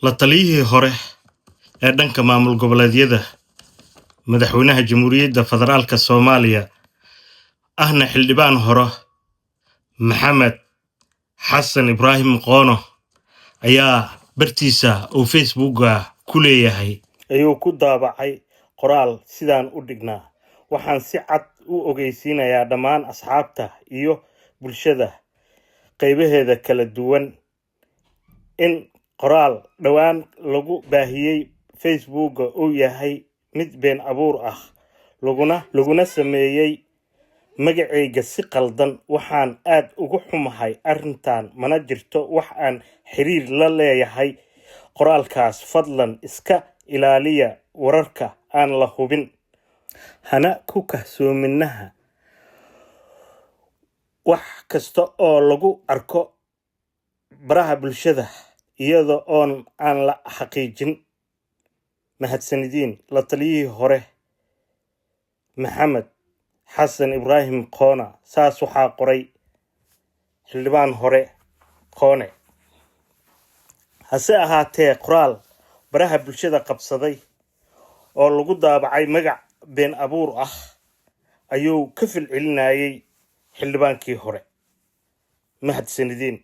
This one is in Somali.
La taliyihii hore ee dhanka maamul goboleedyada madaxweynaha Jamhuuriyadda Federaalka Soomaaliya, ahna xildhibaan hore, Maxamed Xasan Ibraahim Qoono, ayaa bartiisa uu Facebooka ku leeyahay ayuu ku daabacay qoraal sidaan u dhignaa: "Waxaan si cad u ogeysiinayaa dhammaan asxaabta iyo bulshada qaybaheeda kala duwan in qoraal dhowaan lagu baahiyey Facebooka uu yahay mid been abuur ah, laguna sameeyey magacayga si qaldan. Waxaan aad uga xumahay arrintan, mana jirto wax aan xiriir la leeyahay qoraalkaas. Fadlan iska ilaaliya wararka aan la hubin, hana ku kahsoominaha wax kasta oo lagu arko baraha bulshada iyada oon aan la xaqiijin. Mahadsanidiin." La taliyihii hore Maxamed Xasan Ibraahim Qoona, saas waxaa qoray xildhibaan hore Qoone. Hase ahaatee, qoraal baraha bulshada qabsaday oo lagu daabacay magac been abuur ah ayuu ka falcelinayay xildhibaankii hore. Mahadsanidin.